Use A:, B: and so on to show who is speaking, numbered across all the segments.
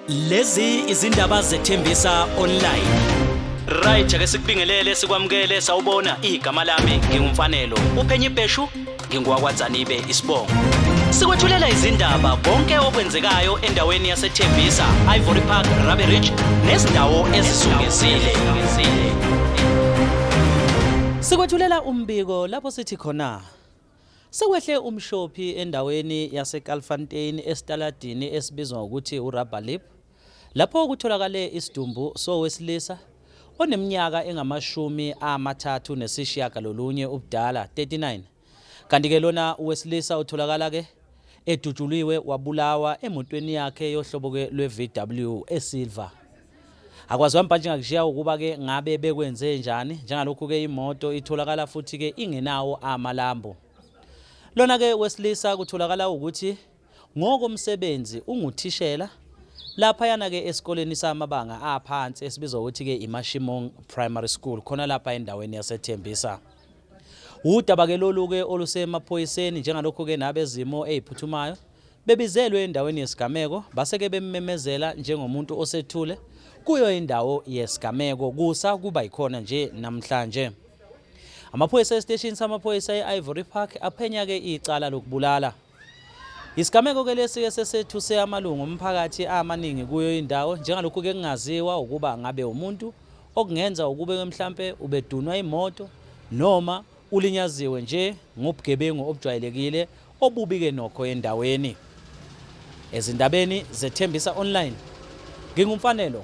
A: Lezi izindaba zethembisa online. Right, ake sikubingelele sikwamukele sawubona igama lami ngingumfanelo. Uphenye ibheshu ngingowakwaDzanibe isibongo. Sikwethulela izindaba konke okwenzekayo endaweni yaseThembisa, Ivory Park, Rabie Ridge nezindawo ezizungezile. Sikwethulela umbiko lapho sithi khona Sekwehle umshophi endaweni yaseKalfontein esitaladini esibizwa ngokuthi uRubber Lip, lapho kutholakale isidumbu sowesilisa oneminyaka engama-39 ubudala, 39. Kanti-ke lona wesilisa utholakala-ke edutshuliwe wabulawa emotweni yakhe yohlobo-ke lwe-VW esilver. Akwaziwa mbhantshi ngakushiya ukuba-ke ngabe bekwenze njani njengalokhu-ke imoto itholakala futhi-ke ingenawo amalambu. Lona-ke wesilisa kutholakala ukuthi ngokomsebenzi unguthishela laphayana-ke esikoleni samabanga aphansi esibizwa ukuthi-ke iMashimong Primary School khona lapha endaweni yaseThembisa. Udaba-ke lolu-ke olusemaphoyiseni njengalokhu-ke nabezimo eziphuthumayo bebizelwe endaweni yesigameko base-ke bemmemezela njengomuntu osethule kuyo indawo yesigameko kusa kuba yikhona nje namhlanje. Amaphoyisa esiteshini samaphoyisa e-Ivory Park aphenya-ke icala lokubulala. Isigameko-ke lesi-ke sesethuse amalungu omphakathi amaningi kuyo indawo njengalokhu-ke kungaziwa ukuba ngabe umuntu okungenza ukube mhlampe ubedunwa imoto noma ulinyaziwe nje ngobugebengu obujwayelekile obubi-ke nokho endaweni. Ezindabeni zeThembisa Online, nginguMfanelo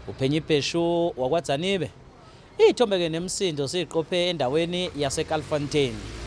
A: Uphenye ibheshu wakwaDzanibe. Iy'thombe-ke nemisindo siyiqophe endaweni yaseKalfontein.